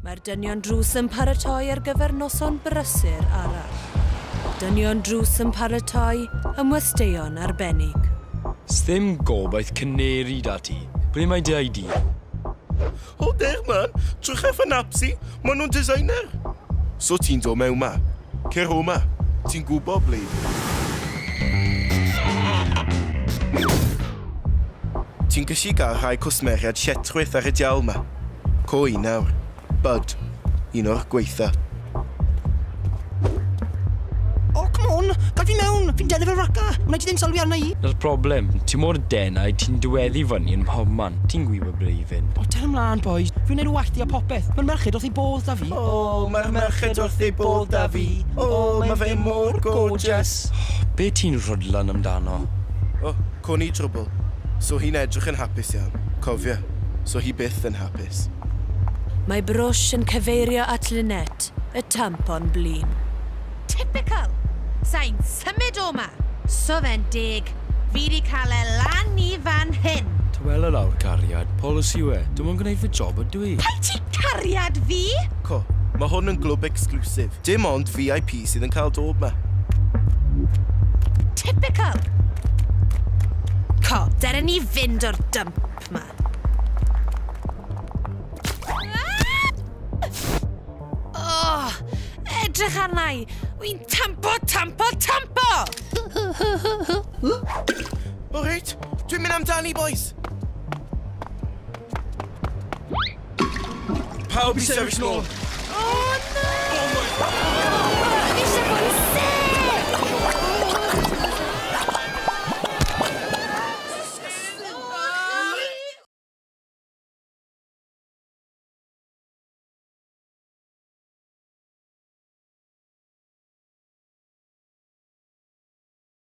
Mae'r dynion drws yn paratoi ar gyfer noson brysur arall. Dynion drws yn paratoi am westeion arbennig. Sdim gobaith caneri 'da ti. Ble mae dy ID? O der man, drych ar fy naps i, ma nhw'n designer! So ti'n dod mewn 'ma? Cer o 'ma, ti'n gwybod ble i fynd. Ti'n gallu gael rhai cwsmeriaid lletchwith ar y diawl 'ma. Co i nawr. Bud. Un o'r gweitha. O, come on! Gad fi mewn! Fi'n delio fel raca! Wna i ti ddim sylwi arna i! Na'r problem, ti mor denau, ti'n diweddu fyny yn mhobman. Ti'n gwybod ble i fynd. O, tel ymlaen, boys. Fi'n neud wallt i a popeth. Mae'r merched wrth eu bodd 'da fi. O, mae'r merched wrth eu bodd 'da fi. O, mae fe mor gorgeous. Be ti'n rhwdlan amdano? O, co ni trwbl. So hi'n edrych yn hapus iawn. Cofia, so hi byth yn hapus. Mae brwsh yn cyfeirio at Lynette, y tampon blin. Typical! Sa i'n symud o 'ma! So fe'n deg, fi 'di cael e lan i fan hyn! Tawela lawr, cariad. Polisi yw e. Dim ond gwneud fy job ydw i. Paid ti cariad fi! Co, mae hwn yn glwb exclusive. Dim ond VIP sydd yn cael dod 'ma. Typical! Co, dere ni fynd o'r dump 'ma. Oh, edrych arna i! Wy'n tampo, tampo, tampo! O reit, dwi'n mynd amdani, boys! Pawb i sefyll nôl! O na!